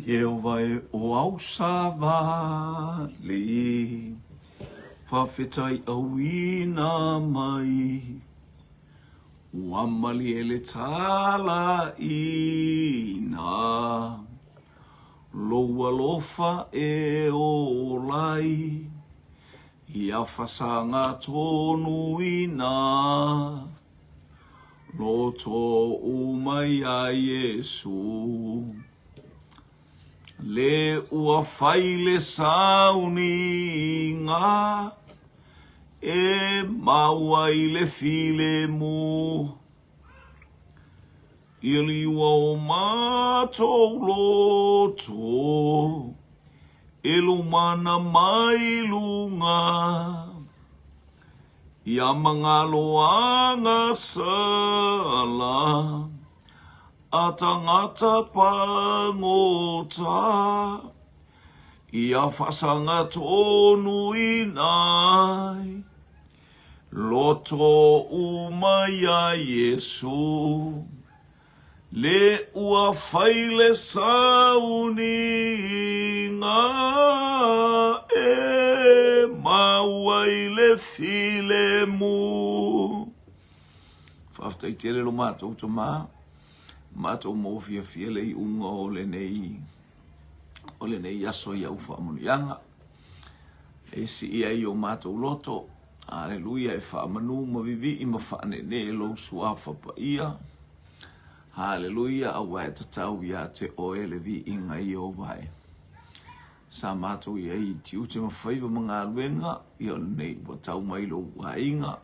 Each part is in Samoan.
Ieova e o au savali, Fafetai auina mai, Ua malie le talaina, Lou alofa e ola ai, Ia fasaga tonuina. Loto uma iā Iesu. Le ua fai le sauniga e mau ai le filemu. Ia liua o matou loto e lumana mai luga. Ia mangaloaga sala a tangata pagota, Ia faasaga tonu inai loto uma iā Iesu. Le ua fai le sauniga e mau ai le filemu. Faafetai tele lo matou tama, matou mōfiafia le iuga o lenei o lenei aso i au faamanuiaga. E sii ai o matou loto, aleluia, e faamanu ma vivii ma faaneenee lou suafa paia. Haleluia, aua e tatau ia te oe le viiga Ieova e. Sa matou i ai i tiute ma faiva ma galuega, ia o lenei ua tau mai lou aiga.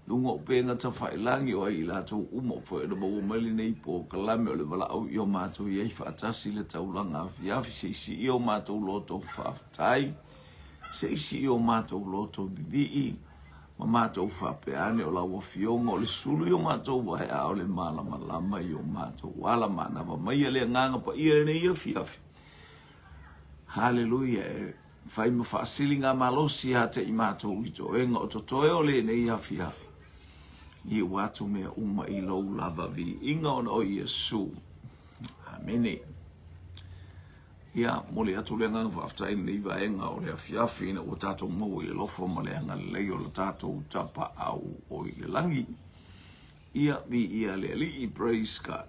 Luga o upega tafailagi o ai i latou uma o foi ona maua mai lenei polokalame o le valaau i o matou i ai faatasi le taulaga afiafi se i sii o matou loto faafetai, se i sii o matou loto vivii, Ma matou faapea ane, o lau Afioga o le sulu i o matou vae, a o le malamalama i o matou ala. Manava maia le Agaga Paia i lenei afiafi. Haleluia! E fai ma faasiliga malosi ia te i matou i toega o totoe o lenei afiafi. Iu atu mea uma i lou lava viiga ona o Iesu. Amene. Ia, momoli atu le agaga faafetai i lenei vaega o le afiafi ina ua tatou maua i le alofa ma le agalelei o le tatou Tapaau o i le lagi. Ia, viia le Alii, praise God.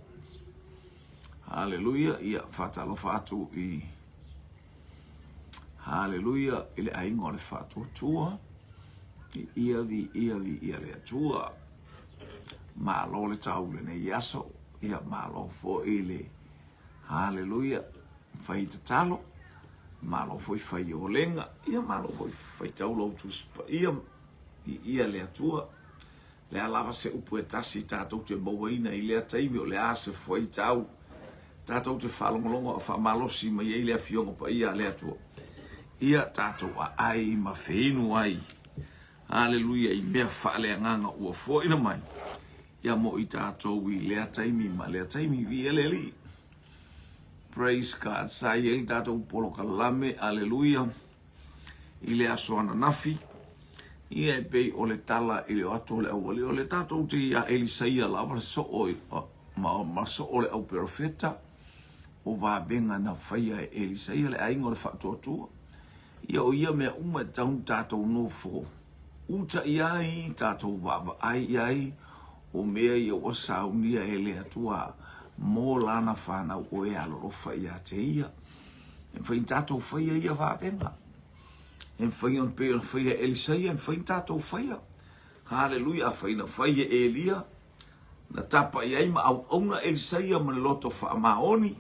Haleluia, ia, faatalofa atu i Haleluia i le aiga o le Faatuatua. Ia, viia, viia le Atua. Malo le tau i lenei aso. Ia, malo foi le Haleluia! Fai tatalo, malo foi fai olega, ia malo foi faitau lou Tusi Paia, viia le Atua. Le a lava se upu e tasi tatou te mauaina i lea taimi, o le a se fuaitau tatou te faalogologo a faamalosi mai ai le Afioga Paia a le Atua. Ia tatou aai ma feinu ai, haleluia, i mea faaleagaga ua foaina mai. Ia mo i tatou i lea taimi ma lea taimi. Viia le Alii. Praise God. Sa i ai le tatou polokalame, aleluia, i le aso ananafi. Ia e pei o le tala i le o atu o le auali, o le tatou te ia Elisaia lava le soo ma, ma soo le au perofeta o vavega na faia e Elisaia le aiga o le faatuatua. Ia o ia mea uma e tatau ona tatou nofo uta i ai, tatou vaavaai i ai, o mea ia ua saunia e le Atua mo lana fanau o e alolofa ia te ia. E mafai ona tatou faia ia vavega. E mafai ona pei ona faia e Elisaia, e mafai ona tatou faia. Haleluia, afai na fai e Elia, na tapa i ai ma auauna Elisaia ma le loto faamaoni,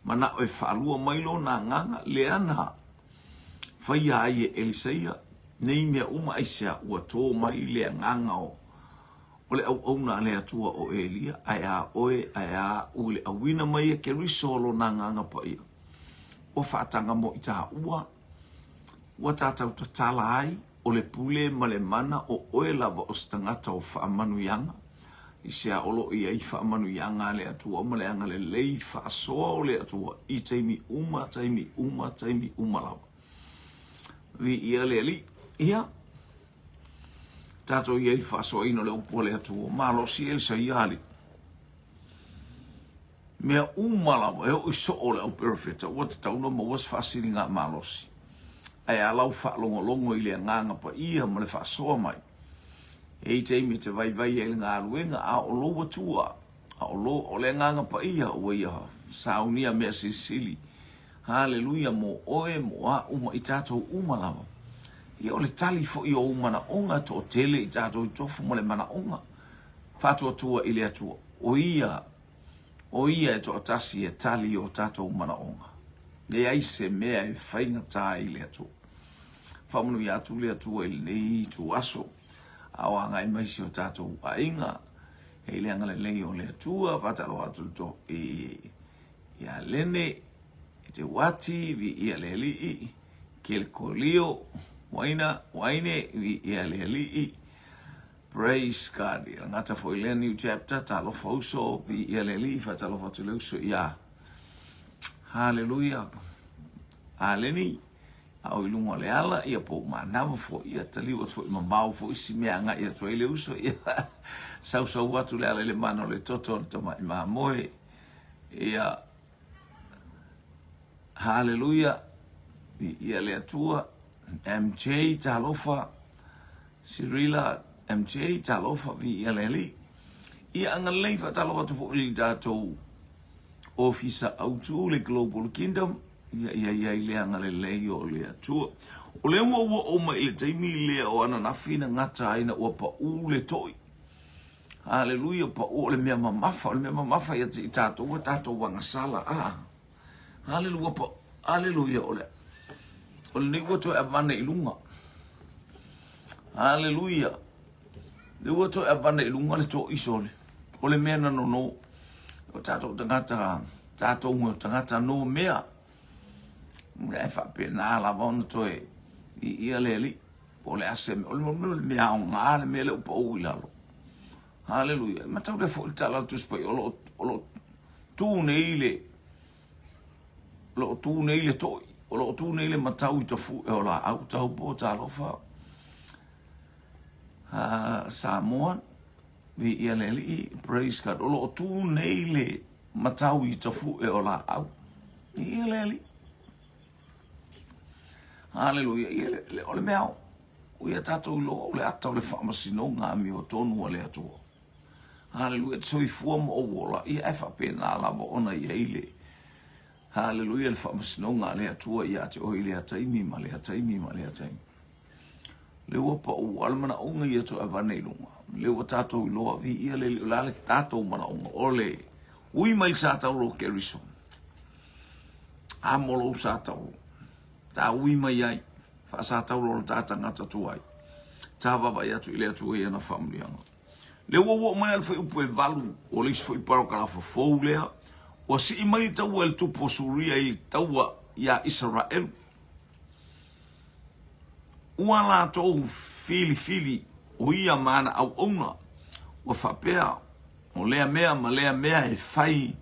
manao e faalua mai lona agaga, lea na faia ai e Elisaia nei mea uma aisea ua tō mai le agaga o o le auauna a le Atua o Elia, ae a oe, ae a aʻu i le ʻauina mai e Keriso o lona agaga paia, ua faataga mo i tāua, ua tātou tatala ai o le pule ma le mana o oe lava o se tagata o faamanuiaga, i se a o lo o i ai faamanuiaga a le Atua ma le agalelei faasoa o le Atua i taimi uma, taimi uma, taimi uma lava. Viia le Alii. Ia, tatou i ai i le faasoaina o le upu a le Atua. Malosi Elisaia alii. Mea uma lava e oo i soo o le au perofeta ua tatau ona maua se faasiligamalosi. Ae a lau faalogologo i le Agaga Paia ma le faasoa mai? E i ai taimi e te vaivai ai i le galuega, a o lou Atua, a o lo, o le Agaga Paia ua ia saunia mea silisili. Haleluia mo oe, mo a'u ma i tatou uma lava. Ia o le tali foi o ou manaoga e toatele i tatou i tofu ma le manaoga. Faatuatua i le Atua, o Ia, o Ia e toatasi e tali i o tatou manaoga. Leai se mea e faigata i le Atua. Faamanuia atu le Atua i lenei ituaso, a o agai mai si o tatou aiga i le agalelei o le Atua. Faatalofa atu i le to i ia Lene, i te Uati, viia le Alii, Kelekolio, Waina, Waine, viia le Alii. Praise God. Ia gata foi lea new chapter, talofa uso, viia le Alii, faatalofa atu le uso ia. Hallelujah. Aleni, a o i luga o le ala, ia po o manava foi, ia taliu atu foi mamao foi si mea agai atu ai le uso, ia sausau atu le ala i le mana o le toto o le tamai mamoe. Ia, haleluia, ia le Atua, MJ, talofa, Cyrilla, MJ, talofa, viia le Alii. Ia agalelei faatalofa atu foi i le tatou ofisa autu, le Global Kingdom, ia ia i ai le agalelei o le Atua. O lea ua ua oo mai i le taimi lea o ananafi na gata ai na ua paʻu le toʻi. Haleluia, paʻu o le mea mamafa, o le mea mamafa ia te i tatou ua tatou agasala. Ah, haleluia, paʻu, haleluia, o le, o lenei ua toe avane i luga. Haleluia, le ua toe avane i luga le toʻi sole, o le mea na nono. O tatou tagata, tatou tagata no mea, e faapena lava ona toe i ia le Alii. Po o le a se mea, o le mea aoga le mea lea ua pau i lalo. Haleluia. E mataulia foi le tala a le Tusi Paia, o lo o lo tu nei le o lo o tu nei le toi, o lo o tu nei le matau i tafu'e o laau, taupo, talofa, Samoa, viia le Alii, praise God. O lo o tu nei le matau i tafu'e o laau, viia le Alii. Haleluia. Ia, le, le, o le mea o ia tatou iloa o le ata o le faamasinoga amiotonu a le Atua. Haleluia. Te soifua ma ou ola, ia e faapena lava ona i ai le Haleluia le faamasinoga a le Atua ia te oe i lea taimi ma lea taimi ma lea taimi. Le ua paʻu a le manaʻoga ia toe avane i luga. Le ua tatou iloa viia le Alii o le a le tatou manaʻoga o le ui mai le sa tauro o Keriso. Amo lou sa tauro. Ta ui mai ai, faasa tauro o le ta tagata tuai. Ta vaavaai atu i le Atua i ana faamanuiaga. Le ua ua oo mai la le fuaiupu e valu o le isi foi parakalafa fou lea, ua sii mai le taua e le tupu o Suria i le taua iā Isaraelu. Ua latou filifili o ia ma ana auauna, ua faapea, o lea mea ma lea mea e fai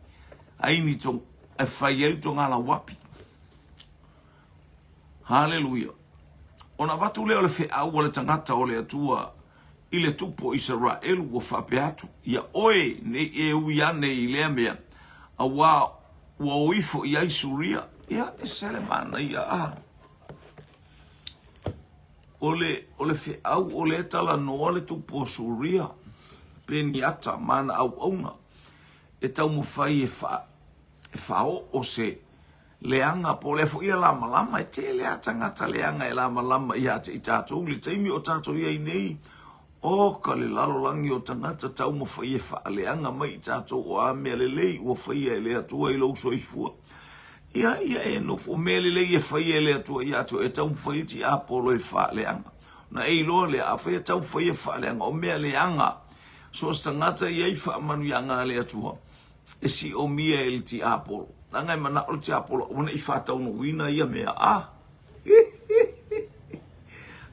ai ni to, e fai ai le togala uapi. Haleluia. Ona avatu lea o le feau a le tagata o le Atua i le tupu o Isaraelu ua faapea atu, Ia oe, nei e ui ane i lea mea, auā ua o ifo i ai Suria. Ia, ese le manaia, a. O le, o le feau o lea talanoa le tupu o Suria, Peniata ma ana auauna, e taumafai e fa, e faaoo se leaga po o lea foi e lamalama. E tele lava tagata leaga e lamalama ia te i tatou i le taimi o tatou i ai nei. Oka le lalolagi o tagata taumafai e faaleaga mai i tatou o a mea lelei ua faia e le Atua i lou soifua. Ia, ia e nofo, o mea lelei e faia e le Atua ia te oe, e taumafai le tiapolo e faaleaga. Ona e iloa lea, afai e taumafai e faaleaga, o mea leaga, so o se tagata e i ai faamanuiaga a le Atua, e siomia e le tiapolo. Leaga e manao le tiapolo aua ne i faataunuuina ia mea. Ah!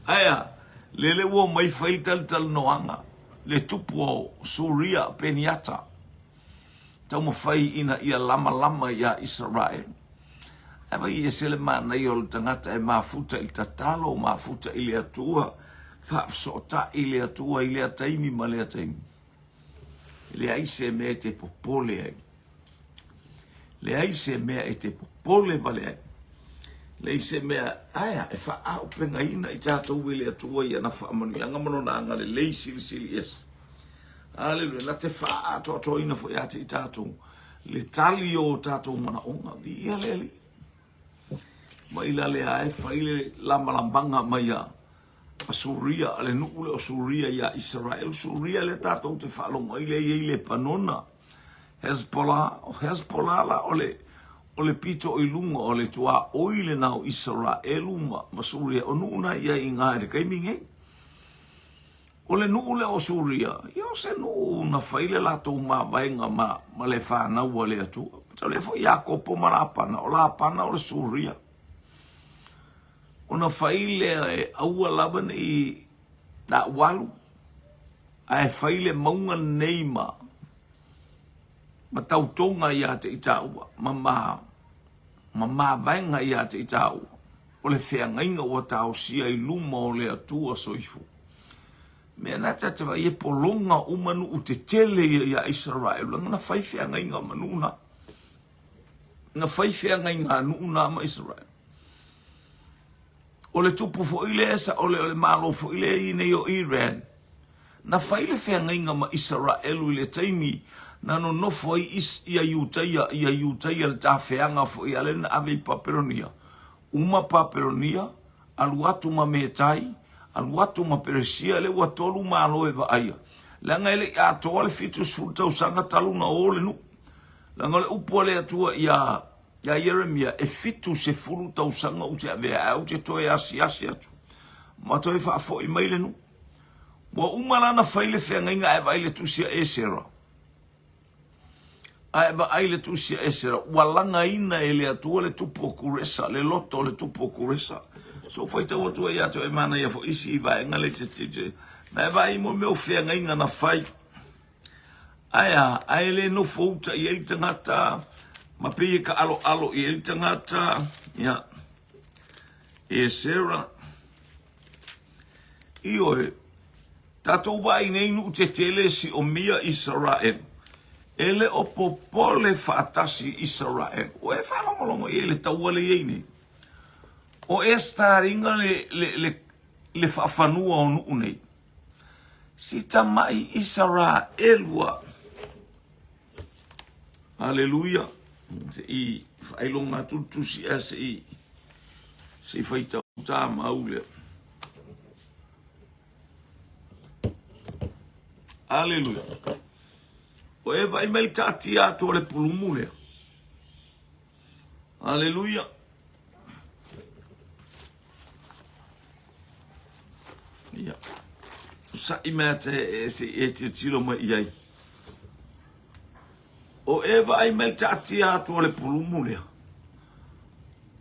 Ae a? Lele ua omai fai le talatalanoaga, le tupu o Suria Peniata, taumafai ina ia lamalama iā Isaraelu. Ae vai ese le manaia o le tagata e mafuta i le tatalo, mafuta i le Atua, faafesootai i le Atua i lea taimi ma lea taimi. E leai se mea e te popole ai. Leai se mea e te popole wale ai. Leai se mea, aea, e faaaupegaina i tatou e le Atua i ana faamanuiaga ma lona agalelei silisili ese. Aleluia, na te faaatoatoaina foi ia te i tatou le tali o tatou manaoga. Viia le Alii. Mai la lea e fai le lamalamaga mai a Suria, le nuu lea o Suria ia Isaraelu. Suria lea tatou te faalogo ai lea e i ai Lepanona. Hezbollah, o Hezbollah la o le o le pito i luga o le tuaoi lena o Isaraelu ma, ma Suria, o nuu na i ai i ngā i le taimi nei. O le nuu lea o Suria, ia o se nuu na fai le latou mavaega ma, ma le fanau a le Atua. Matau lea foi Iakopo ma Lapana, o Lapana o le Suria. Ona fai lea e aua lava ne i alu, ae fai le mauga lenei ma, ma tautoga ia te i tāua, ma, ma, ma mavaega ia te i tāua. O le feagaiga ua taosia i luma o le Atua soifua. Mea na ta te vaai e pologa uma nuu tetele ia ia Isaraelu, leaga na fai feagaiga ma nuu na. Na fai feagaiga a nuu na ma Isaraelu. O le tupu foi lea sa o le, o le malo foi lea i nei o Iran. Na fai le feagaiga ma Isaraelu i le taimi na nonofo ai is, ia Iutaia, ia Iutaia le tafeaga foi a lea na ave i Papelonia. Uma Papelonia, alu atu ma Metai, alu atu ma Peresia, lea ua tolu malo e vaaia. Leaga e le i atoa le 70 tausaga talu na o le nuu. Leaga o le upu a le Atua ia ia Ieremia, e 70 tausaga ou te avea, ae ou te toe asiasi atu, ma toe faafoi mai le nuu. Ua uma la na fai le feagaiga ae vaai le tusi a Esera. Ae vaai le tusi a Esera, ua lagaina e le Atua le tupu o Kuresa, le loto o le tupu o Kuresa. So faitau atu ai ia te oe manaia foi isi vaega le te te te. Na e vaai mo mea o feagaiga na fai. Ae a, ae le nofo uta i ai le tagata, ma pei e kaaloalo i ai le tagata, ia. Esera, Ioe, tatou vaai nei nuu tetele siomia Isaraelu, e le o popole faatasi Isaraelu. Ua e faalogologo i ai le taua lea i ai nei? O e start-ina le, le, le, le faafanua o nuu nei. Si tamai Isaraelu a. Aleluia. Se i faailoga atu le tusi ae se i se i faitau tāmau lea. Aleluia. O e vai mai le taatia atu o le pulumu lea. Aleluia. Ia. Sa'i mea te e se e tilotilo mai i ai. O e vaai mai le taatia atu o le pulumu lea.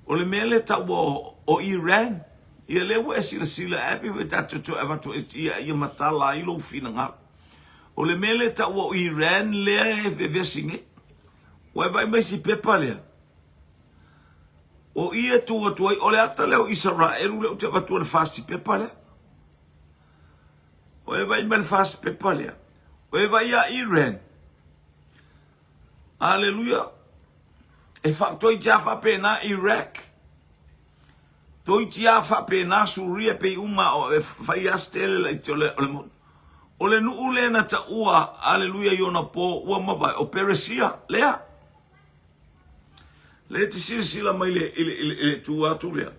O le mea lea taua o, o Iran. Ia lea ua e silasila ae pei foi tatou toe avatu ia, ia matala ai lou finagalo. O le mea lea taua o Iran lea e vevesi nei. Ua e vaai mai si pepa lea. O i e tu atu ai, o le ata lea o Isaraelu lea ou te avatua le fasi pepa lea. O e vaai mai le fasi pepa lea. O e vaai ia Iran. Aleluia. E faatoiti a faapena Iraq. Toiti a faapena Suria pei uma o e fai a se tele laiti o le, o le moni. O le nuu lea na taua, aleluia i ona po ua mavae, o Peresia lea. Lea te silasila mai le, i le, i le, i le tu atu lea.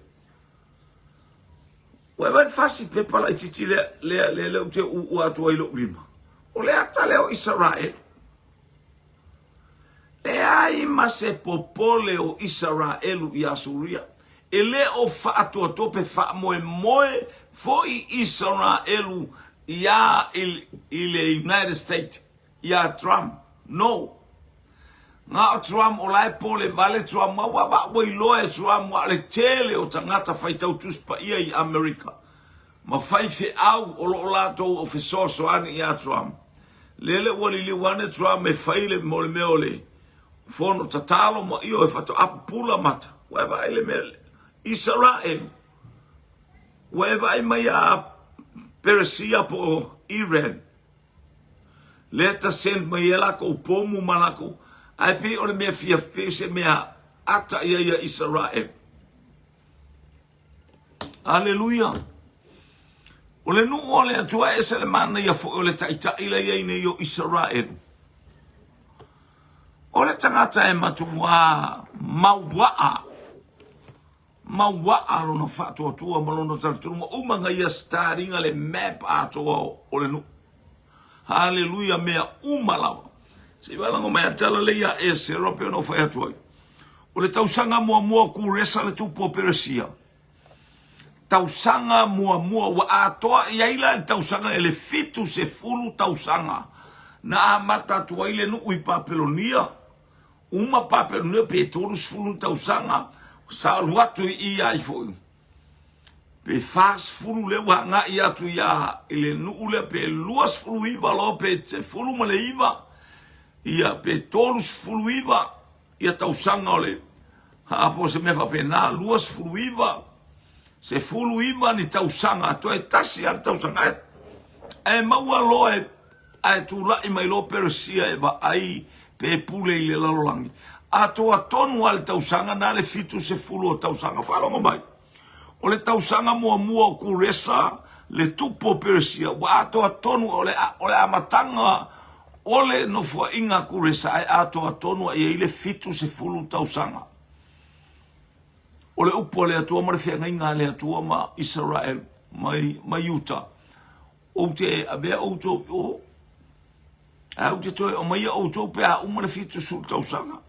Ua e vaai le fasi pepa laitiiti lea, lea, lea, lea ou te uua atu ai lou lima. O le ata lea o Isaraelu. Leai ma se popole o Isaraelu iā Suria. E le o faatoatoa pe faamoemoe foi Isaraelu iā i le United States, iā Trump. No. Na o Trump, o la e pole vale Trump, ma ua va ua iloa e Trump ua le tele o tagata faitau Tusi Paia i Amerika. Ma faifeau o lo o latou o fesoasoani iā Trump. Lele ua liliu ane Trump e fai le mo le mea o le fono tatalo ma ioe faatoa pupula mata. Ua e vaai le mea Isaraelu. Ua e vaai mai a Peresia po o Iran. Lea ta send mai e lakou pomu ma lakou. Ae pei o le mea fia, pei o se mea ata i ai ia Isaraelu. Aleluia! O le nuu o le Atua e ese le manaia foi o le taitai la i ai nei o Isaraelu. O le tagata e matuā mauaa, mauaa lona faatuatua ma lona talitonuga uma na ia start ina le map atoa o le nuu. Haleluia, mea uma lava. Se i valago mai a tala le ia Esera pe ona ou fai atu ai. O le tausaga muamua o Kuresa le tupu o Peresia. Tausaga muamua ua atoa i ai la le tausaga e le 70 tausaga na amata atu ai le nuu i Papelonia. Uma Papelonia pe 30 tausaga sa alu atu i i ai foi. Pe 40 lea ua agai atu ia i le nuu lea pe 29 loa pe 19 ia pe 39 ia tausaga o le haa po o se mea faapena 29 19 ni tausaga toe tasi lava le tausaga ae ae maua loa e ae tulai mai loa Peresia e vaai pe pule i le lalolagi. Atoa tonu lava le tausaga na le 70 o tausaga. Faalogo mai. O le tausaga muamua o Kuresa, le tupu o Peresia, ua atoa tonu o le, o le amataga o le nofoaiga a Kuresa, ae atoa tonu a i ai le 70 tausaga. O le upu a le Atua ma le feagaiga a le Atua ma Isaraelu, mai, ma Iuta. Ou te avea outou i o, ae ou te toe aumaia outou pe a uma le 70 tausaga.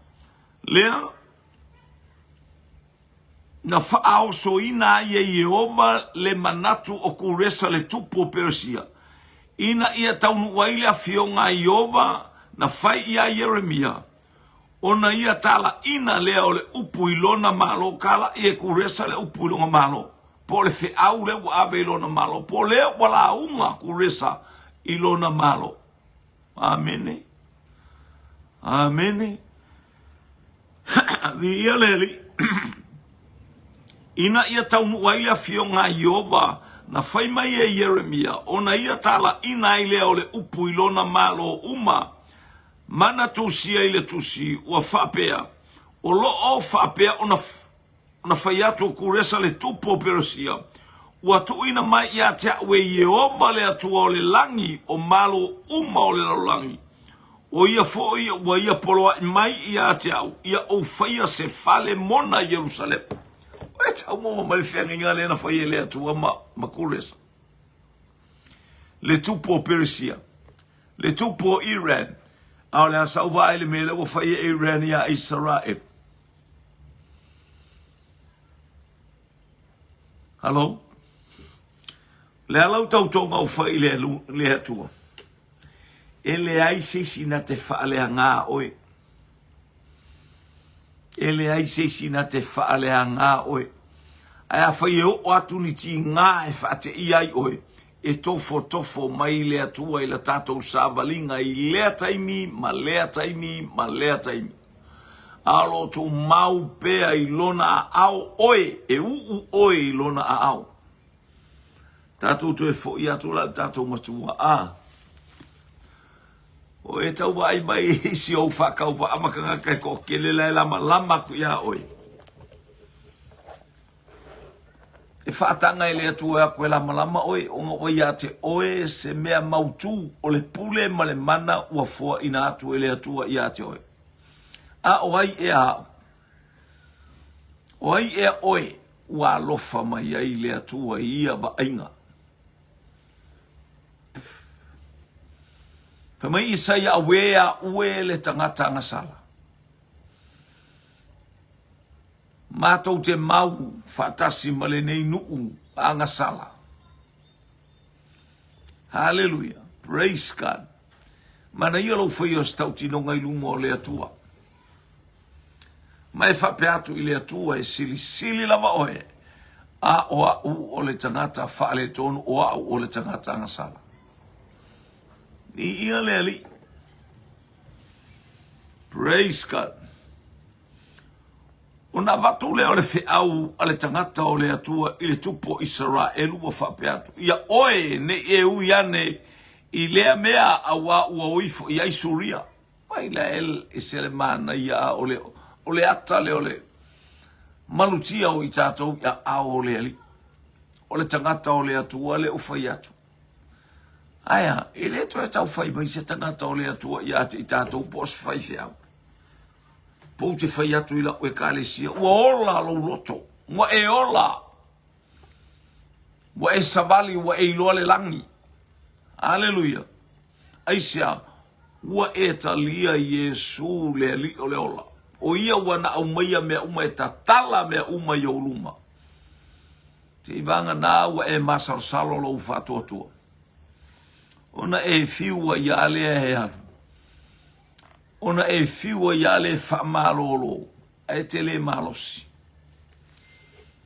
Lea na faaosoina ai e Ieova le manatu o Kuresa le tupu o Peresia, ina ia taunuu ai le afioga a Ieova na fai iā Ieremia, ona ia talaina lea o le upu i lona malo, talaʻi e Kuresa le upu i lona malo, po o le feau lea ua ave i lona malo, po o lea ua lauga Kuresa i lona malo. Amene. Amene. Viia le Alii. Ina ia taunuu ai le afioga a Ieova na fai mai e Ieremia, ona ia talaina ai lea o le upu i lona malo uma, ma na tusia i le tusi, ua faapea, O lo o faapea ona ona fai atu o Kuresa le tupu o Peresia, ua tuuina mai ia te au e Ieova le Atua o le lagi o malo uma o le lalolagi, o ia foi ua ia poloaʻi mai ia te au, ia ou faia se fale mona i Ierusalema. E tau maua mai le feagaiga lea na fai e le Atua ma, ma Kuresa, le tupu o Peresia, le tupu o Iran, a o le a sau vaai le mea lea ua fai e Iran iā Isaraelu. Hello? Le a lau tautoga o fai i le, le Atua. E leai se isi na te faaleagā oe. E leai se isi na te faaleagā oe. Ae afai e oo atu ni tigā e faateia ai oe, e tofotofo mai le Atua i la tatou savaliga i lea taimi ma lea taimi ma lea taimi. A o lo o tumau pea i lona aao oe, e uu oe i lona aao. Tatou toe foi atu la i le tatou matua. A, o e tau vaai mai i si ou faatauvaa ma tagata e toatele la e lamalama atu iā oe. E faataga e le Atua atu e lamalama oe, ona ua ia te oe se mea mautū o le pule ma le mana ua foaina atu e le Atua ia te oe. A o ai ea au? O ai ea oe ua alofa mai ai le Atua i ia vaaiga? Fai mai Isaia, Auē a ue le tagata agasala. Matou te mau faatasi ma lenei nuu agasala. Haleluia. Praise God. Manaia lou faia o se tautinoga i luma o le Atua. Ma e faapea atu i le Atua, e silisili lava oe, a o au o le tagata faaletonu, o au o le tagata agasala. Viia le Alii. Praise God. Ona avatu lea o le feau a le tagata o le Atua i le tupu o Isaraelu ua faapea atu, Ia oe, ne i e ui ane i lea mea auā ua o ifo i ai Suria. Mai la e ese le manaia a o le, o le ata lea o le malutia o i tatou i aao o le Alii. O le tagata o le Atua lea ua fai atu. Ae a, e le toe tau fai mai se tagata o le Atua ia te i tatou po o se faifeau. Pou te fai atu i lau ekalesia, ua ola lou loto, ua e ola, ua e savali, ua e iloa le lagi. Aleluia. Aisea? Ua e talia Iesu le Alii o le ola. O ia ua na aumaia mea uma e tatala mea uma i ou luma. Te i vagana ua e masalosalo lou faatuatua. Ona e fiu ai ia lea e alu. Ona e fiu ai ia lea e faamalolo, ae e te le malosi.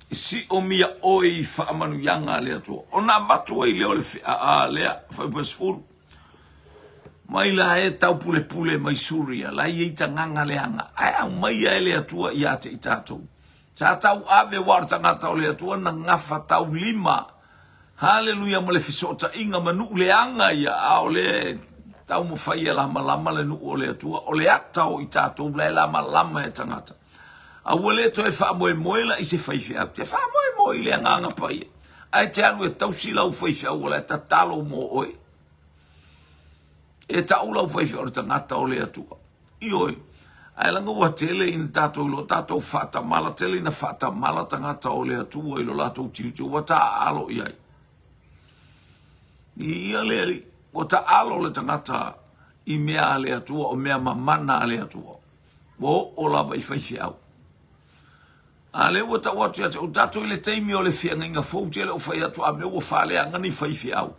E siomia oe i faamanuiaga a le Atua. Ona avatu ai lea o le feaa lea, fuaiupu 10. Mai la e taupulepule mai Suria, la e i ai tagaga leaga, ae aumaia e le Atua ia te i tatou. Sa tau ave aua o le tagata o le Atua na gafa taulima. Haleluia ma le fesootaiga ma nuu leaga ia, a o lea e taumafai e lamalama le nuu o le Atua, o le ata o i tatou la e lamalama e tagata. A ua le toe faamoemoe la i se faifeau, te faamoemoe i le Agaga Paia, ae te alu e tausi lau faifeau o la e tatalo mo oe. E tau lau faifeau o le tagata o le Atua. Ioe. Ae leaga ua tele ina tatou iloa, tatou faatamala, tele ina faatamala tagata o le Atua i lo latou tiute, ua taaalo i ai. I ia le Alii, ua taaalo le tagata i mea a le Atua, o mea mamana a le Atua. Ua oo lava i faifeau. A lea ua tau atu ia te ou tatou i le taimi o le feagaiga fou tele o fai atu a mea ua faaleaga ni faifeau.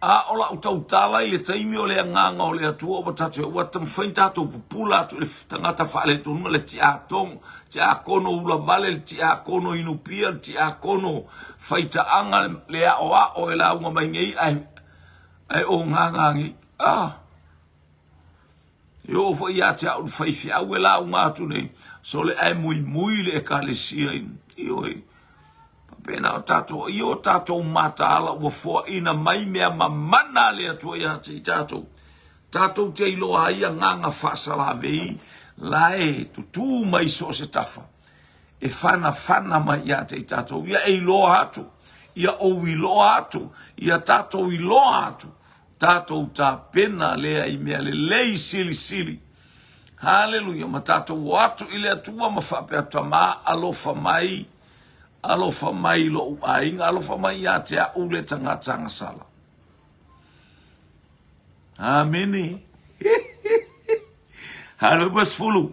A o lau tautala i le taimi o le agaga o le Atua ua tatou ua taumafai tatou pupula atu i le tagata faaletonuga le tiakono, tiakono ulavale, le tiakono inupia, le tiakono faitaaga, le aoao e lauga mai nei ae ae o gaga nei. Ah! E oo foi ia te au le faifeau e lauga atu nei, sole ae muimui le ekalesia i, ioe. Faapena o tatou, i o tatou mataala ua foaina mai mea mamana a le Atua ia te i tatou. Tatou te iloa ai agaga faasalavei la e tutū mai so o se tafa, e fanafana mai ia te i tatou. Ia e iloa atu, ia ou iloa atu, ia tatou iloa atu, Tatou tapena lea i mea lelei silisili. Haleluia, ma tatou o atu i le Atua ma faapea, Tama, alofa mai, alofa mai i lou aiga, alofa mai ia te au le tagata agasala. Amene. Haleluia 20.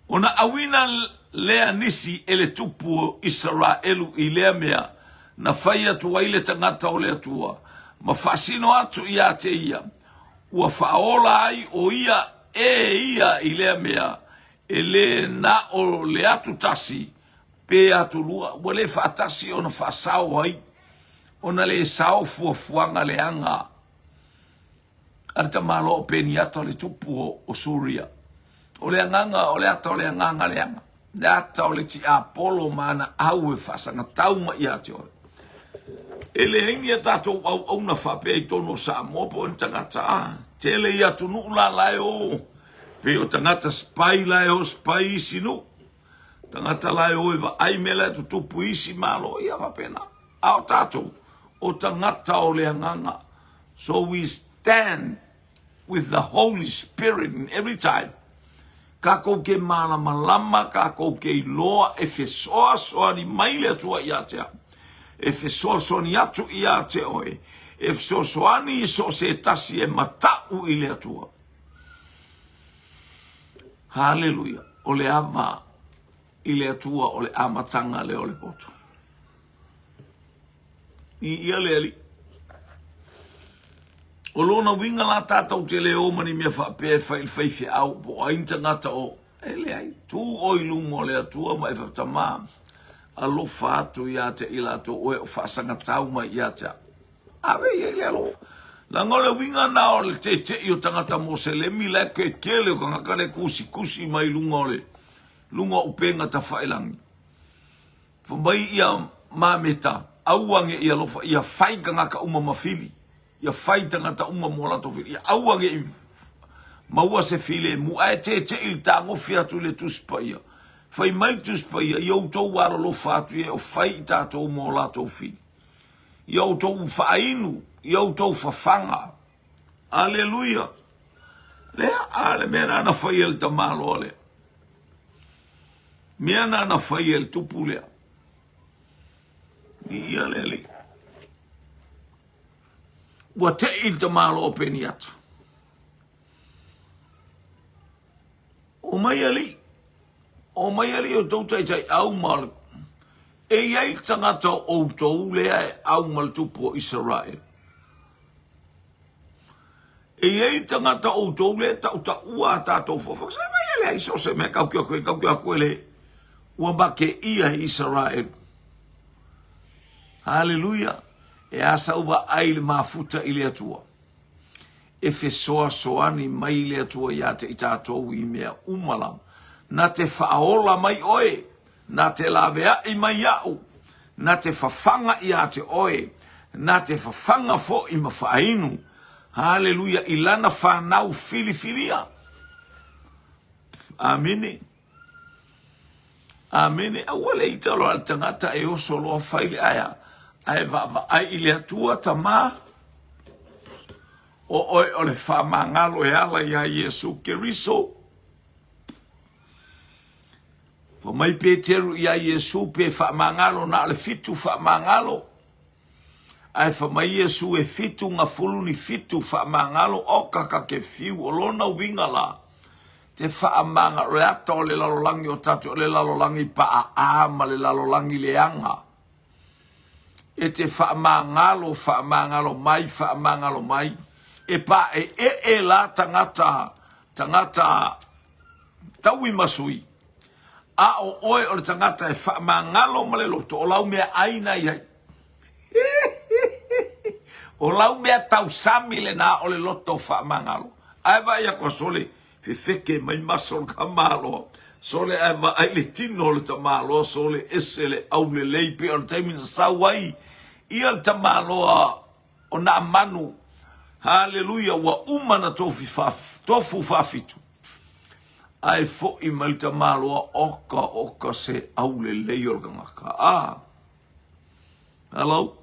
Ona auina lea nisi e le tupu o Isaraelu i lea mea na fai atu ai le tagata o le Atua, ma faasino atu ia te ia, ua faaola ai o ia e ia i lea mea, e le na o le atu tasi pe atu lua, ua le faatasi ona faasao ai, ona le sao fuafuaga leaga a le tamaloa o Peniata o le tupu o Suria. O le agaga, o le ata o le agaga leaga, le ata o le tiapolo ma ana au e faasagatau mai ia te oe. E leai ni a tatou auauna faapea i totonu o Samoa po o ni tagata a tele i atunuu la la e o, pei o tagata spy la e o spy isi nuu, tagata la e o e vaai mea la e tutupu i isi malo, ia faapena. A o tatou, o tagata o le agaga. So we stand with the Holy Spirit in every time. Kākou ke mālamalama, kākou ke iloa e fesoasoani mai le Atua ia te au. E fesoasoani atu ia te oe. E fesoasoani i so o se tasi e mataʻu i le Atua. Haleluia. O le ava i le Atua o le amataga lea o le poto. I ia le Alii. O lona uiga la tatou te le o ma ni mea faapea e fai i le faifeau po o ai ni tagata o e leai. Tu oe i luma o le Atua ma e faapea, alofa atu ia te i latou oe o faasagatau mai ia te au. Ave i ai le alofa. Leaga o le uiga na o le tete'i o tagata Moselemi la e kekele o tagata le kusikusi mai luga o le luga o upega tafailagi. Fai mai ia Mameta, aua ne i alofa, ia fai tagata uma ma fili, ia fai tagata uma mo latou fili, ia aua ne i Maua se filemu, ae teteʻi le tagofi atu i le Tusi Paia. Fai mai le Tusi Paia, ia outou alolofa atu i e o fai i tatou ma o latou fili. Ia outou faainu, ia outou fafaga. Aleluia! Lea, a le mea na na fai e le tamaloa lea. Mea na na fai e le tupu lea. Ia le alii. Ua tei le tamaloa o Peniata. O mai alii, o mai alii o tou taitai au ma le... E i ai le tagata o outou lea e au ma le tupu o Isaraelu. E i ai le tagata o outou lea e tautaua a tatou fofoga. Se mai e leai so se mea kau ke aku, kau ke aku e le. Ua make ia i Isaraelu. Haleluia! E a sau vaai le mafuta i le Atua? E fesoasoani mai le Atua iā te i tatou i mea uma lava. Na te faaola mai oe, na te laveai mai iaʻu, na te fafaga iā te oe, na te fafaga foʻi ma faainu. Haleluia! I lana fanau filifilia. Amene. Amene. Aua le ita loa le tagata e oso loa fai le aea, ae vaavaai i le Atua Tama, o oe o le faamagalo e ala iā Iesu Keriso. Fai mai Peteru iā Iesu pe faamagalo na o le fitu faamagalo. Ae fai mai Iesu e fitu gafulu ni fitu faamagalo oka ka ke fiu o lona uiga la te faamagalo le ata o le lalolagi o tatou o le lalolagi paaa ma le lalolagi leaga e te faamagalo faamagalo mai faamagalo mai e paeee la tagata tagata taui ma sui A o oe o le tagata e faamagalo ma le loto, o lau mea ai na i ai. O lau mea tausami lena o le loto faamagalo. Ae vaai aku a sole, fefeke mai maso o le tamaloa. Sole ae vaai le tino o le tamaloa, sole ese le aulelei pei o le taimi na sau ai ia le tamaloa o Naamanu. Haleluia, ua uma na tofi tofu faafitu. Ae foʻi mai le tamaloa oka oka se aulelei o le tagata. Ah. Hello.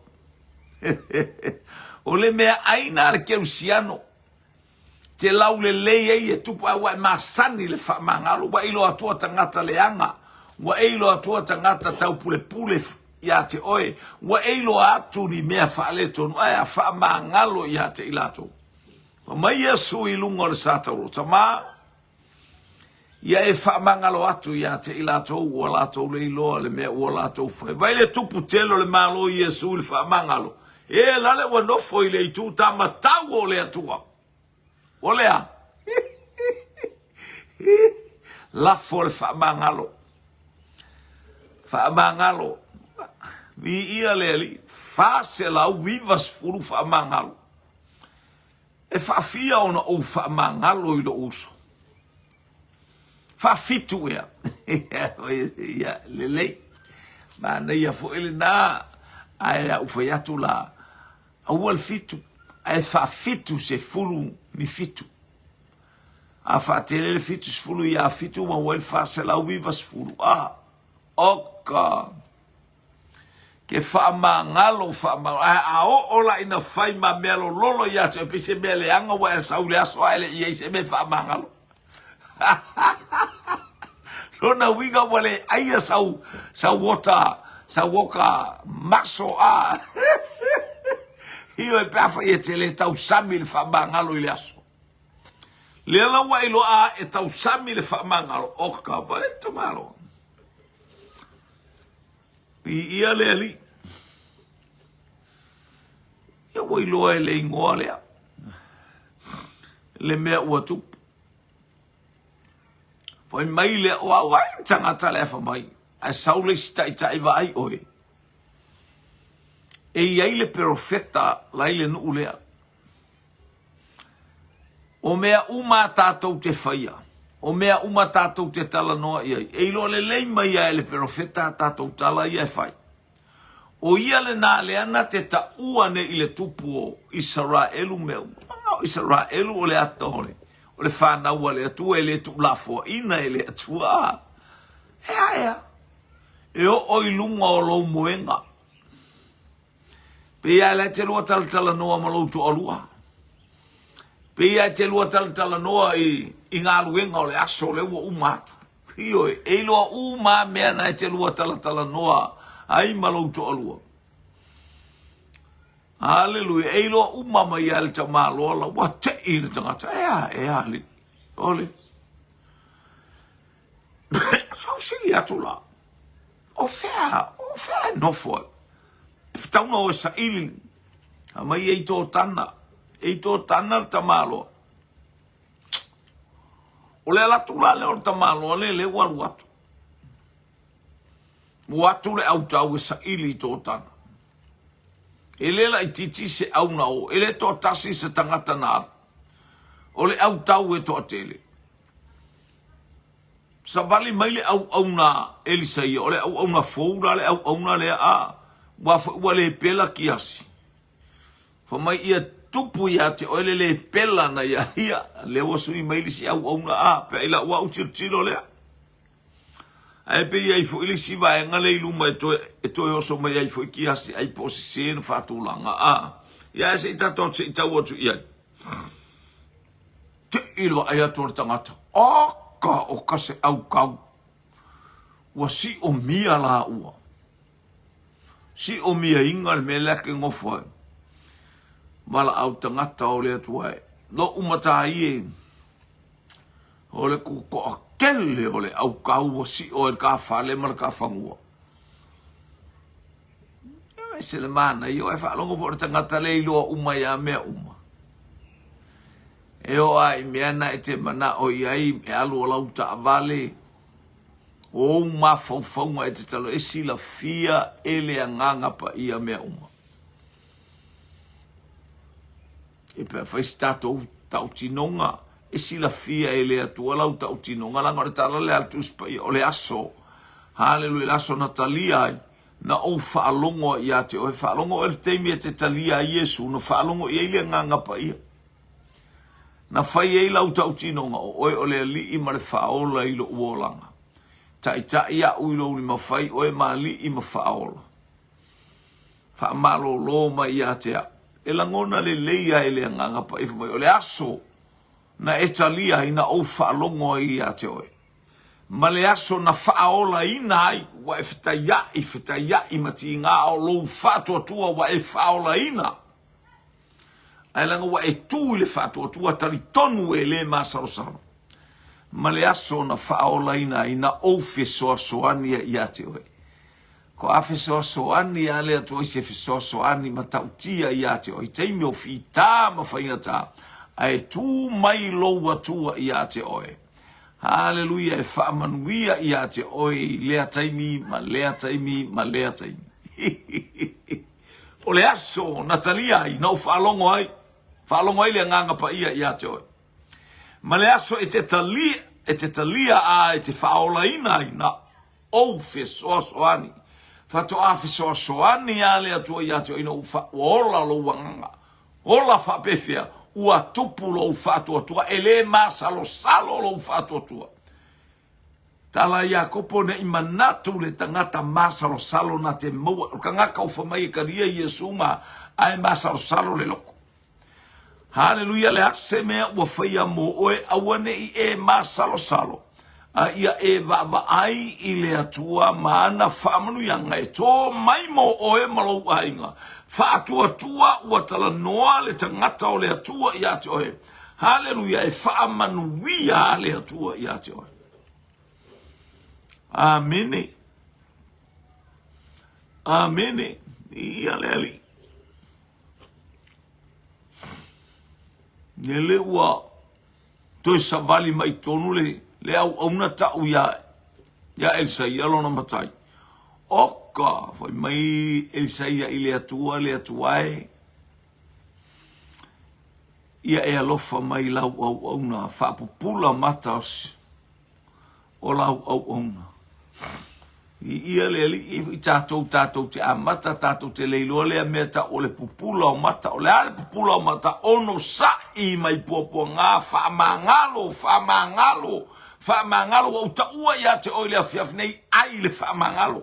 o le mea aina a le Kerisiano. Te laulelei ai e tupu ai ua e masani le faamagalo, ua e iloa atua tagata leaga, ua e iloa atua tagata taupulepule iā te oe, ua e iloa atu ni mea faaletonu, ae a faamagalo iā te i latou. Fai mai Iesu i luga o le sa tauro, Tama, ia e faamagalo atu iā te i latou ua latou le iloa le mea ua latou fai. Vai le tupu tele o le Malo i Iesu i le faamagalo, e lale ua nofo i le itu tamatau o le Atua. O le a? Lafo le faamagalo. Faamagalo. Viia le Alii. 490 faamagalo. E faafia ona ou faamagalo i lou uso. Faafitu ea. Ia, lelei. Manaia foi lena. Ae a ou fai atu la, aua le fitu, ae faafitu sefulu ni fitu. A faatele le 70 ia fitu maua ai le 490. A, oka! Ke faamagalo, faamagalo. Ae a oo la ina fai ma mea lololo ia te oe, pei se mea leaga ua e sau i le aso ae le i ai se mea e faamagalo. Lona uiga ua le aia sau, sau ota, sau oka maso a. Ioe pe afai e te le tausami le faamagalo i le aso. Lea la ua iloa a e tausami le faamagalo, oka vai tamalo. Viia le Alii. Ia ua iloa e le igoa lea le mea ua tupu. Fai mai lea, o au ai le tagata lea fai mai, ae sau le isi taitai vaai oe. E i ai le perofeta la i le nuu lea. O mea uma a tatou te faia, o mea uma tatou te talanoa i ai, e iloa lelei mai lava e le perofeta a tatou tala ia e fai. O ia lena lea na te taua nei i le tupu o Isaraelu mea uma. Maga o Isaraelu o le ata o le, o le fanau a le Atua e le tuulafoaina e le Atua. A, e a ea? E oo i luga o lou moega. Pei lava la e te lua talatalanoa ma lou toalua. Pei lava e te lua talatalanoa i, i galuega o le aso lea ua uma atu. Ioe, e iloa uma lava mea na e te lua talatalanoa ai ma lou toalua. Aleluia, e iloa uma mai lava e le tamaloa la, ua tei le tagata, e a, e a, alii, ole. Sausili atu la, o fea, o fea e nofo ai? Tatau na o e saili, aumai e i tō tana, e i tō tana le tamaloa. O le ala atu la lea o le tamaloa lea, lea ua alu atu. Ua atu le autau e saili i tō tana. E le laitiiti se au na o, e le toatasi se tagata na alu. O le autau e toatele. Savali mai le auauna Elisaia, o le auauna fou la le auauna lea, a, ua foi ua le pela Kiasi. Fai mai ia tupu ia te oe le le pela na ia ia, lea ua sui mai le isi auauna, a, pe ai lau au tilotilo lea. Ae pe i ai foi le isi vaega lea i luma e toe, e toe oso mai ai foi Kiasi, ai po o sese na faatulaga, a, ia ae se i tatou atu se i tau atu i ai. Tei le vaai atu a le tagata, oka, oka se aukau, ua siomia laua. Siomiaina le mea lea ke gofo ai. Valaau tagata o le Atua e, Loʻu matai e, o le toatele o le aukau ua sio ai le ka fale ma le ka fanua. E ese le manaia, ua e faalogo foi o le tagata lea e iloa uma ia mea uma. E oo lava i mea na e te manao i ai, e alu o lau taavale, o ou mafaufauga e te talo, e silafia e le Agaga Paia mea uma. E pe afai se tatou tautinoga, e silafia e le Atua lau tautinoga, leaga o le tala lea a le Tusi Paia, o le aso, haleluia, le aso na talia ai, na ou faalogo ai ia te oe, faalogo oe i le taimi e te talia ai Iesu, na faalogo i ai le Agaga Paia. Na fai ai lau tautinoga, o oe o le Alii ma le Faaola i lou olaga. Taitai au i lou lima fai oe ma Alii ma Faaola. Faamalolo mai ia te au. E lagona lelei ai le Agaga Paia fai mai, o le aso na e talia ai, na ou faalogo ai ia te oe. Ma le aso na faaolaina ai, ua e fetaiai, fetaiai ma tiga o lou faatuatua ua e faaolaina. Ae leaga ua e tu i le faatuatua talitonu e le masalosalo. Ma le aso na faaolaina ai, na ou fesoasoani ai ia te oe. Ko a fesoasoani a le Atua i se fesoasoani matautia ia te oe i taimi o fitā ma faigatā, ae tu mai lou Atua ia te oe. Haleluia, e faamanuia ia te oe i lea taimi ma lea taimi ma lea taimi. O le aso na talia ai, na ou faalogo ai, faalogo ai le Agaga Paia ia te oe. Ma le aso e te talia, e te talia a e te faaolaina ai, na ou fesoasoani. Faatoa fesoasoani a le Atua ia te oe ina ua ola lou agaga. Ola faapefea, ua tupu lou faatuatua, e le masalosalo lou faatuatua. Tala Iakopo ne i manatu le tagata masalosalo na te maua, o le tagata o fai mai e talia Iesu ma ae masalosalo le loko. Haleluia, le a se mea ua faia mo oe, aua ne i e masalosalo, a ia e vaavaai i le Atua ma ana faamanuiaga e tō mai mo oe ma lou aiga. Faatuatua ua talanoa le tagata o le Atua ia te oe. Haleluia, e faamanuia le Atua ia te oe. Amene. Amene. Ia le Alii. Lele ua toe savali mai tonu le, le auauna tau ia, ia Elisaia lona matai. Oka, fai mai Elisaia i le Atua, le Atua e, ia e alofa mai lau auauna, faapupula mata o lau auauna. Viia le Alii i tatou, tatou te amata, tatou te le iloa lea mea tau o le pupula o mata. O le a le pupula o mata? Onosa'i mai puapuaga, faamagalo, faamagalo, faamagalo. Ua ou taua ia te oe i le afiafi nei, ai le faamagalo.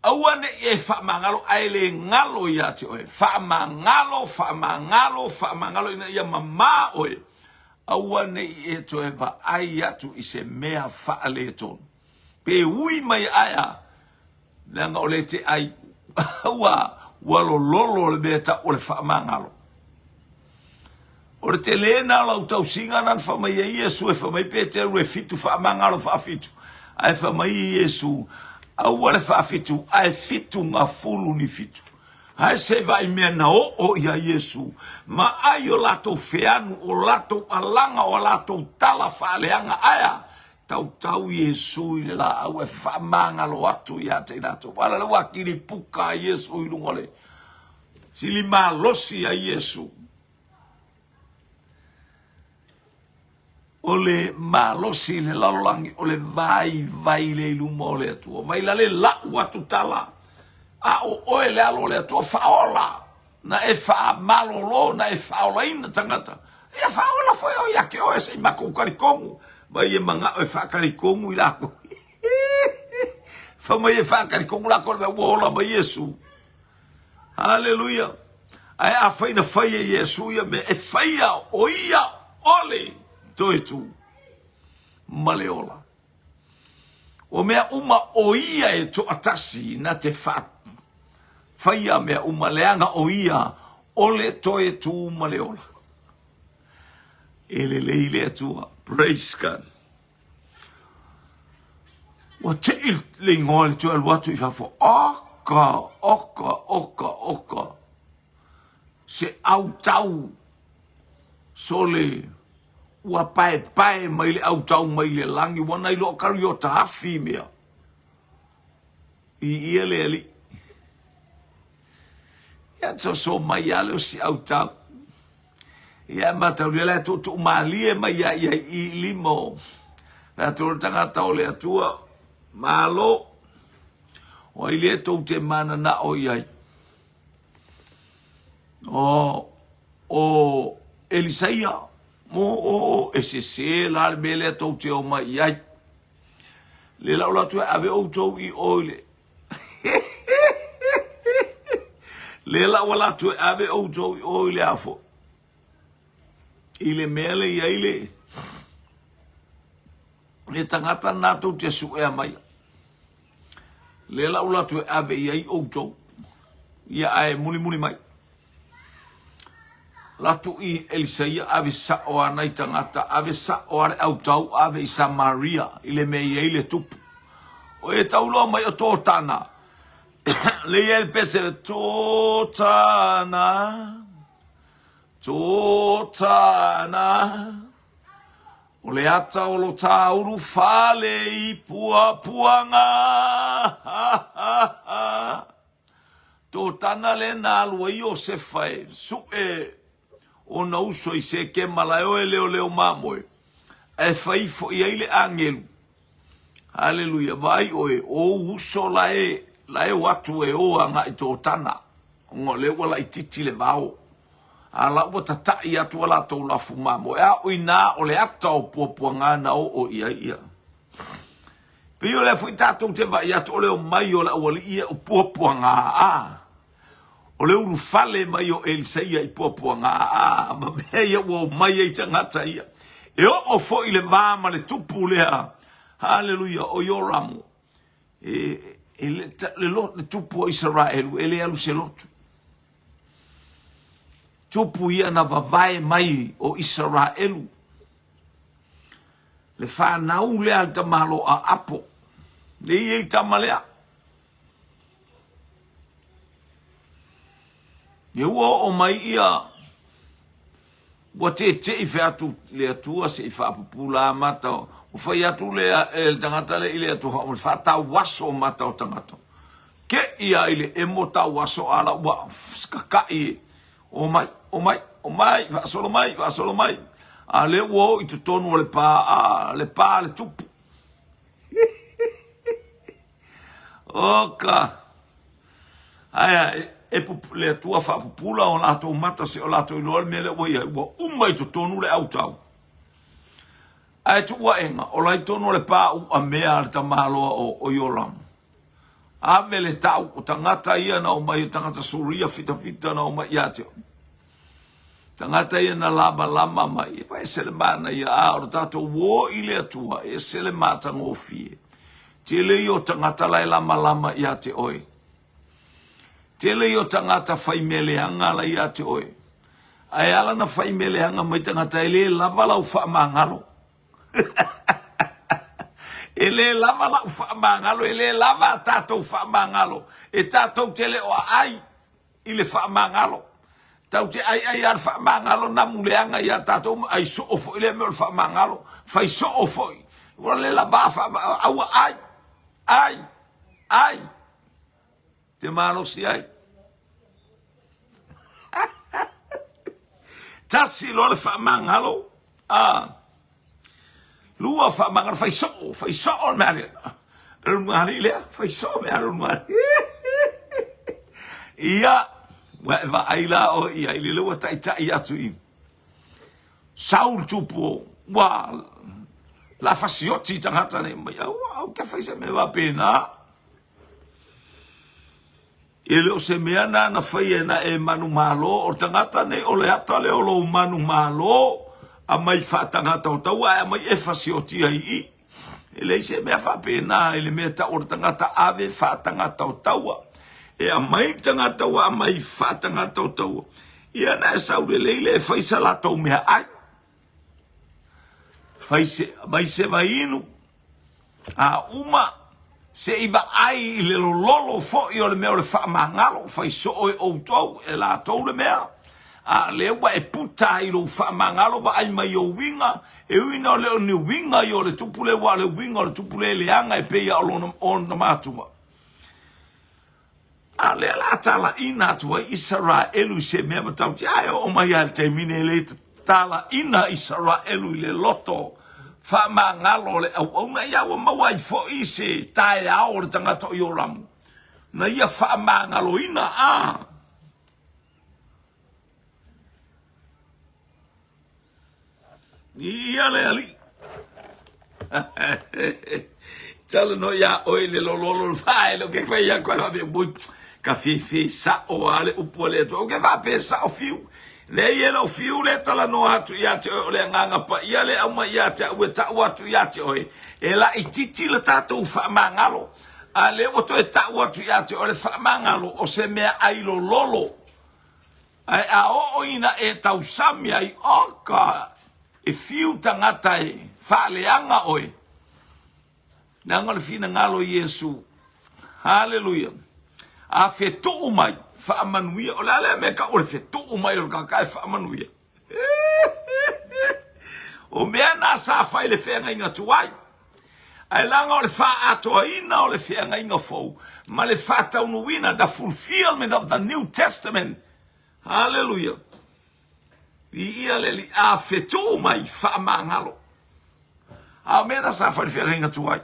Aua ne i e faamagalo ae le galo ia te oe. Faamagalo, faamagalo, faamagalo ina ia mamā oe. Aua ne i e toe vaai atu i se mea faaletonu. Pe ui mai ae a, leaga o lea e te ai, ua, ua lololo le mea tau o le faamagalo. O le tele na o lau tausiga na na fai mai ai Iesu e fai mai Peteru e fitu faamagalo faafitu. Ae fai mai Iesu, aua le faafitu, ae fitu gafulu ni fitu. Ae se vaai mea na oo ia Iesu, ma ai o latou feanu, o latou alaga, o a latou tala faaleaga, ae a? Tautau Iesu i le laau e faamagalo atu ia te i latou. Ala le ua kilipuka a Iesu i luga o le sili malosi a Iesu. O le malosi i le lalolagi, o le vaivai lea i luma o le Atua. Vai la le lau atu tala, a o oe le alo o le Atua, faaola, na e faamalolo, na e faaolaina tagata. Ia faaola foi oe ia te oe se i matou talitonu. Vai e manao e faatalitonu i latou. Fai mai e faatalitonu latou le mea ua ola mai Iesu. Haleluia! Ae afai na fai e Iesu ia mea, e faia o ia o le toe tu ma le ola. O mea uma o ia e toatasi na te fa faia mea uma, leaga o ia o le toe tu ma le ola. E lelei le Atua. Praise God. Ua tei le igoa i le toe alu atu i fafo. Oka, oka, oka, oka. Se autau sole ua paepae mai le autau mai le lagi, ua nai loa kariota afi mea. Viia le Alii. Ia soso mai lava le o si autau. Ia e mataulia la e tuutuu malie mai ia ia i lima o le atu o le tagata o le Atua. Malo. O ai lea tou te mananao i ai? O, o Elisaia. O, o, o, e sese la le mea lea tou te omai i ai. Le lau la atu e ave outou i o i le Le la ua latu e ave outou i o i le afo. I le mea le i ai le le tagata na tou te suea mai. Le la ua latu e ave i ai outou. Ia ae mulimuli mai. Latu i Elisaia ave sao a nai tagata, ave sao a le autau, ave i Samaria i le mea i ai le tupu. O e tau loa mai o Totana, le i ai le pese, Totana, Totana, o le ata o lo tāulu fale i puapuaga. Ha, ha, ha. Totana le na alu ai Iosefa e suʻe ona uso i Sekema la e o e leoleo mamoe, ae fai ifo i ai le agelu. Haleluia, vaai oe, o ou uso la e, la e o atu e o agai Totana, ona o lea ua laitiiti le vao. A la ua tataʻi atu a latou lafu mamoe, a o inā o le ata o puapuaga na oo i ai ia. Pei o lea foi tatou te vaai atu o le omai o le aualii ia o puapuaga a o le ulufale mai o Elisaia i puapuaga a ma mea ia ua omai ai tagata ia. E oo foi le va ma le tupu lea, haleluia, o Ioramu, e, e le, le, le tupu o Isaraelu, e le alu se lotu. Tupu ia na vavae mai o Isaraelu. Le fanau lea a le tamaloa apo. Le i ai tama lea. E ua oo mai ia ua tete'i fai atu le Atua se i faapupula mata ua fai atu le, e le tagata le i le Atua o le faatauaso mata o tagata. Ke'i a i le emo tauaso a la ua kaka'i Omai, omai, omai, faasolo mai, faasolo mai. A lea ua oo i totonu o le pa, a, le pa a le tupu. Oka. Aia, e pupu, le Atua faapupula o latou mata se o latou iloa le mea lea ua i ai, ua uma i totonu le autau. Ae tuuaega, o la i totonu o le pā uamea a le tamaloa o, o Ioramu. Ave le tau, o tagata ia na omai, o tagata Suria fitafita na omai ia te oe. Tagata ia na lamalama mai, e ese le manaia, a o le tatou o i le Atua, e ese le matagofie. Tele ia o tagata la e lamalama ia te oe. Tele ia o tagata fai mea leaga la ia te oe. Ae ala na fai mea leaga mai tagata e le lava lau faamagalo. E le lava lau faamagalo, e le lava a tatou faamagalo. E tatou te le o aai i le faamagalo. Tatou te aiai lava le faamagalo namu leaga ia tatou ma ai soo foi lea mea o le faamagalo. Fai soo foi. Ua le lava faamagalo. Aua ai, ai, ai. Te malosi ai. Tasi loa le faamagalo. Ah. Lua faamagalo fai soo, fai soo le mea lea. Le lugalii lea, fai soo mea le lugalii. Ia, ua e vaai la o ia i le ua taitai atu i Saul tupu ua la fasioti tagata nei mai au au ke fai se mea faapena. E le o se mea na na faia na e manumalo, o le tagata nei o le ata lea o lou manumalo, aumai faatagata o taua ae aumai e fasioti ai i i. E leai se mea faapena i le mea tau o le tagata ave faatagata o taua. E aumai le tagata ua aumai faatagata o taua, ia na e sau lelei lea e fai sa latou meaai. Fai se, aumai se vaiinu, A uma, se i vaai i le lololo foi o le mea o le faamagalo, fai soo e outou, e latou le mea. A lea ua e puta ai i lou faamagalo, vaai mai i ou uiga, e ui ina le o ni uiga ia o le tupu lea, aua o le uiga o le tupu lea e leaga e pei lava o lona, ona matua. A o lea o le a talaiina atu ai Isaraelu i se mea matautia. A e oo mai lava i le taimi nei, e le talaiina Isaraelu i le loto faamagalo o le auauna. Ia ua maua ai foi se taeao o le tagata o Ioramu na ia faamagaloina. A Ia le Alii. Talanoa iā oe i le lololo le fae le ke fai aku ai faapea bui ka fefe sa'o a le upu a le Atua. O ke faapea sa'o fiu. Leai e lou fiu le talanoa atu ia te oe o le agaga paia le aumai ia te au e ta'u atu ia te oe e laitiiti le tatou faamagalo. A lea ua toe ta'u atu ia te oe le faamagalo o se mea ai lololo. Ae a oo ina e tausami ai, oka, e fiu tagata e faaleaga oe. Leaga o le finagalo o Iesu. Haleluia. A fetuu mai, faamanuia. O le a lea mea tau o le fetuu mai o le tagata e faamanuia? O mea na sa fai le feagaiga tuai. Ae leaga o le faaatoaina o le feagaiga fou ma le faataunuuina, the fulfillment of the New Testament. Haleluia. Viia le Alii. A fetuu mai, faamagalo. A o mea na sa fai le feagaiga tuai.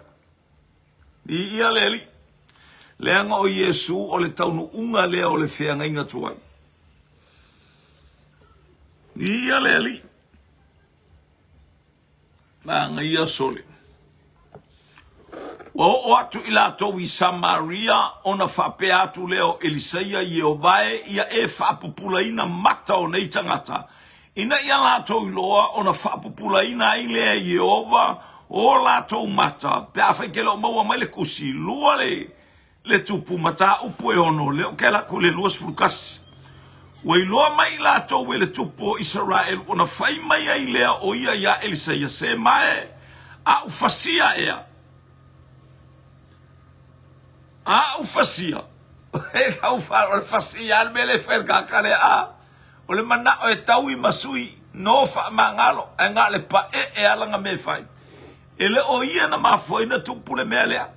Viia le Alii. Leaga o Iesu o le taunuuga lea o le feagaiga tuai. Viia le Alii. Manaia sole. Ua oo atu i latou i Samaria, ona faapea atu lea o Elisaia, Ieova e, ia e faapupulaina mata o nei tagata, ina ia latou iloa, ona faapupulaina ai lea e Ieova o latou mata, pe afai ke le o maua mai le kusi, lua le Le tupu mataupu e ono, lea ou te ala atu i le 21. Ua iloa mai i latou e le tupu o Isaraelu ona fai mai ai lea o ia iā Elisaia, Se mae, a u fasia ea, a u fasia. E kau fa, o le fasia le mea le fai le kaka lea, a. O le manao e taui ma sui, no faamagalo, ae na o le paee ala na mea e fai. E le o ia na mafuaina tupu le mea lea.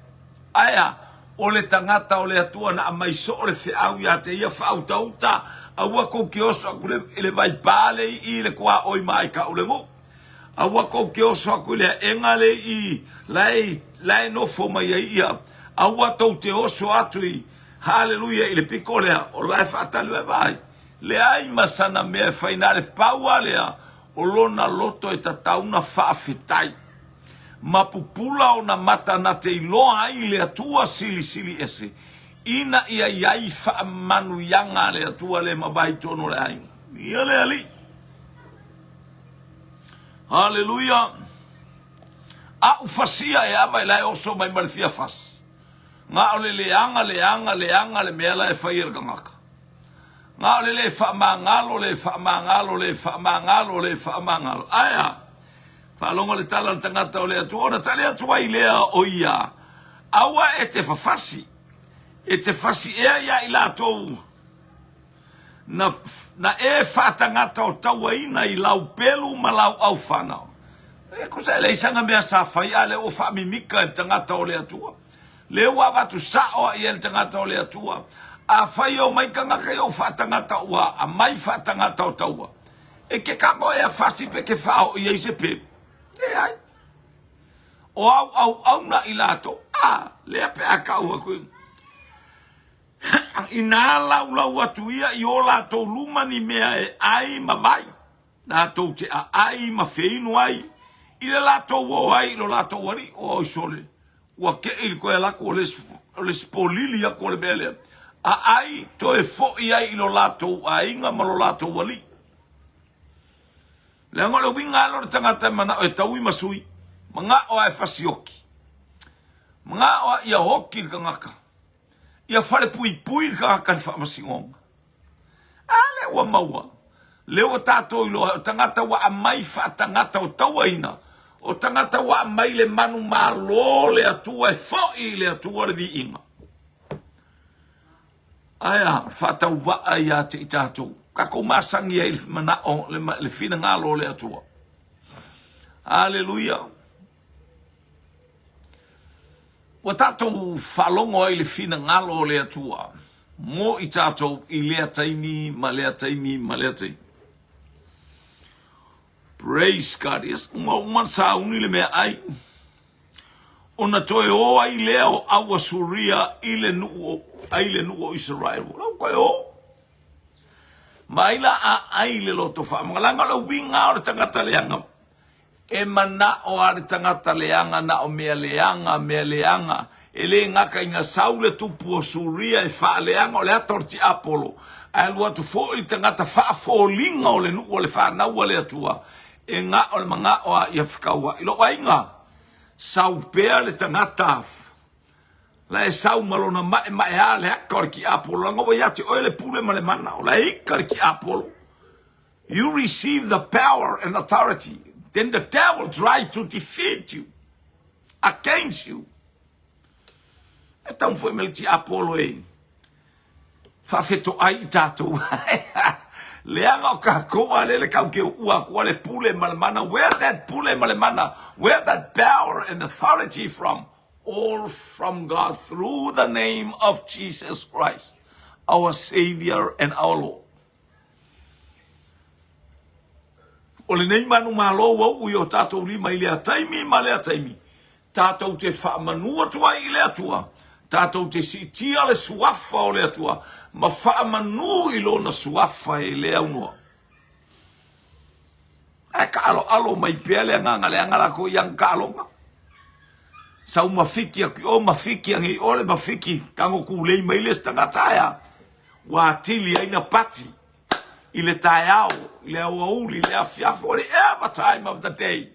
Ae a? O le tagata o le Atua na aumai soo le feau ia te ia, Faautauta, aua kou ke oso aku i le vaipā le i i le kuaoi ma ai kaʻu le nuu. Aua kou ke oso aku i le aʻega le i i lae, lae nofo mai ai ia. Aua tou te oso atu i, haleluia, i le piko lea, o la e faatali mai vaai. Leai ma sana mea e fai na le pau a lea o lona loto e tatau na faafetai. Ma pupula ona mata na te iloa ai le Atua Silisili Ese, ina ia i ai faamanuiaga a le Atua le mavae i totonu o le aiga. Ia le Alii. Haleluia! A'u fasia e ava i la e oso mai ma le fia fasi. Ga o le leaga, leaga, leaga le mea la e fai e le tagata. Ga o le le faamagalo, le faamagalo, le faamagalo, le faamagalo. Ae a? Faalogo le tala a le tagata o le Atua, ona tali atu ai lea o ia, Aua e te fafasi, e te fasi ea iā i latou na, na e faatagata o tauaina i lau pelu ma lau aufana. E kusa e leai sana mea sa fai, a lea ua faamimika e le tagata o le Atua. Lea ua avatu sao a i ai le tagata o le Atua. Afai e omai tagata i ou faatagata ua amai faatagata o taua, e ke kago ea fasi pe ke faaoo i ai se pelu? Leai. O au auauna i latou, a, lea pe a kau aku i. Inā laulau atu ia i o latou luma ni mea e ʻai ma wai, latou te ʻaʻai ma feinu ai, i le latou o ai i lo latou aliʻi, o au sole, ua keʻi le koe alaku o le, o le sipolili aku o le mea lea, ʻaʻai toe foʻi ai i lo latou aiga ma lo latou aliʻi. Leaga o le uiga lava o le tagata e manao e taui ma sui, manao a e fasioki, manao a ia hoki le tagata. Ia falepuipui le tagata i le faamasinoga. A lea ua maua, lea ua tatou iloa ai, o tagata ua aumai faatagata o tauaina, o tagata ua aumai le manumalo le Atua e foi i le Atua le viiga. Ae a, faatauvaa ia te i tatou. Tatou masani ai i le manao, le finagalo o le Atua. Aleluia. Ua tatou faalogo ai i le finagalo o le Atua mo i tatou i lea taimi ma lea taimi ma lea taimi. Praise God. Yes, ua uma ona sauni le meaai. Ona toe o ai lea o au Asuria i le nuu o, ai le nuu o Israel. Ua lau toe o. Ma ai la a ai le loto faamagalaga o le uiga o le tagata leaga. E manao a le tagata leaga na o mea leaga, mea leaga, e le gata ina sau le tupu o Suria e faaleaga o le ata o le tiapolo, ae alu atu foi le tagata faafoliga o le nuu o le fanau a le Atua, e na o le manao a ia fekauai. Lou aiga, sau pea le tagata la e sau ma lona maemaea le ata o le tiapolo, leaga ua ia te oe le pule ma le mana, o la e ika le tiapolo. You receive the power and authority, then the devil try to defeat you, against you. E tau foi mai le tiapolo e faafetoai i tatou. Leaga o tatou a lele kau ke ua aku le pule ma le mana. Where that pule ma le mana? Where that power and authority from? All from God through the name of Jesus Christ, our Savior and our Lord. O lenei manumalo ua uu i o tatou lima i lea taimi ma lea taimi, tatou te faamanu atu ai i le Atua, tatou te siitia le suafa o le Atua ma faamanu i lona suafa e le aunoa. Ae kaaloalo mai pea le agaga leaga latou i ana taaloga. Sau mafiki atu i o, mafiki ane i o le mafiki, tago tulei mai le isi tagata ae a. Ua atili ai na pati i le taeao, i le aoauli, i le afiafi, whatever time of the day.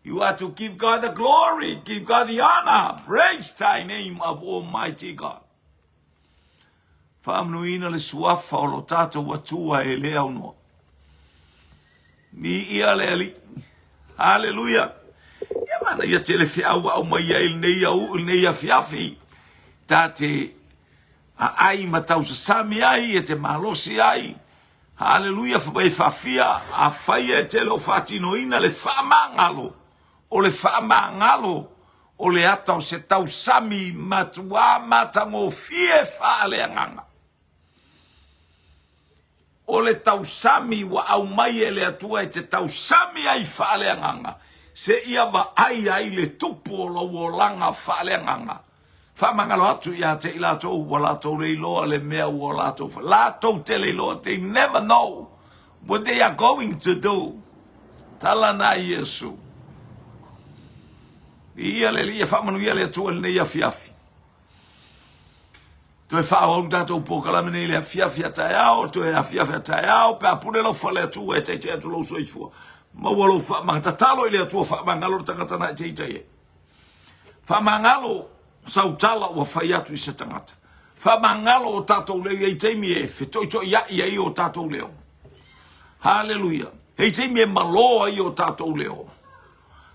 You are to give God the glory, give God the honor, praise thy name of Almighty God. Faamanuina le suafa o lo tatou Atua e le aunoa. Miia le Alii. Haleluia. Ia manaia tele feau ua aumai ai lenei au, lenei afiafi. Ta te aai ma tausasami ai, e te malosi ai. Haleluia, fai mai faafia, afai e te le o faatinoina le faamagalo, o le faamagalo o le ata o se tausami matuā matagofie faaleagaga. O le tausami ua aumai e le Atua e te tausami ai faaleagaga, seia vaai ai le tupu o lou olaga faaleagaga. Faamagalo atu ia te i latou ua latou le iloa le mea ua latou fa. Latou te le iloa. They never know what they are going to do. Tala na Iesu. Ia le Alii e faamanuia le Atua i lenei afiafi. Toe faaauau le tatou polokalame nei i le afiafi a taeao, toe afiafi a taeao, pe a pule lau fale Atua e taitai atu lou soifua. Maua lou faamagalo, tatalo i le Atua faamagalo le tagata na e te ita i ai. Faamagalo sau tala ua fai atu i se tagata. Faamagalo o tatou leo i ai taimi e fetoitoiai ai o tatou leo. Haleluia. Hei taimi e malo ai o tatou leo.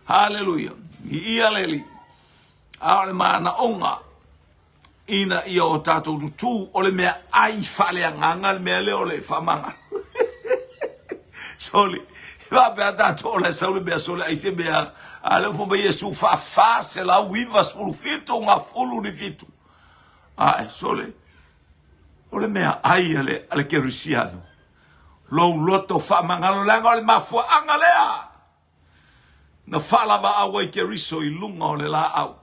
Haleluia. Viia le Alii. A o le manaoga ina ia o tatou tutū o le mea ai faaleagaga le mea lea o le faamagalo. Sole, faapea tatou o la e sau le mea sole ai se mea a lea ua fai mai Iesu faafa 197 gafulu ni fitu. Ae sole, o le mea ai a le, a le kerisiano. Lou loto faamagalo leaga o le mafuaaga lea. Na faalavaau ai Keriso i luga o le laau.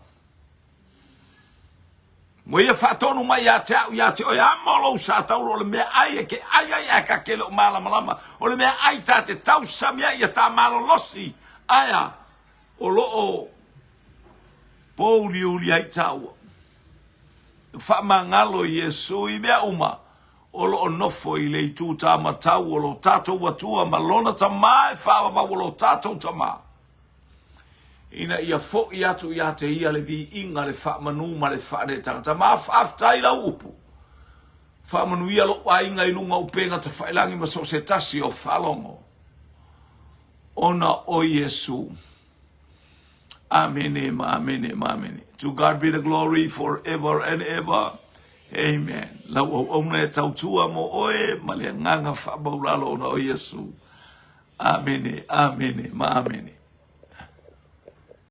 Ua ia faatonu mai ia te au ia te oe, amo lou sa tauro o le mea ai e ke ai ai ae ka ke le o malamalama. O le mea ai ta te tausami ai ia ta malolosi aea o lo o pouliuli ai taua. Faamagalo Iesu i mea uma o lo o nofo i le itu tāmatau o lo tatou Atua ma Lona Tama e faavavau o lo tatou Tama, ina ia foʻi atu ia te Ia le viiga, le faamanu ma le faaneetaga. Tama, faafetai lau upu. Faamanuia lou aiga i luga o upega tafailagi ma so o se tasi o faalogo ona o Iesu. Amene ma amene ma amene. To God be the glory forever and ever. Amen. Lau auauna e tautua mo oe ma le agaga faamaulalo ona o Iesu. Amene, amene ma amene.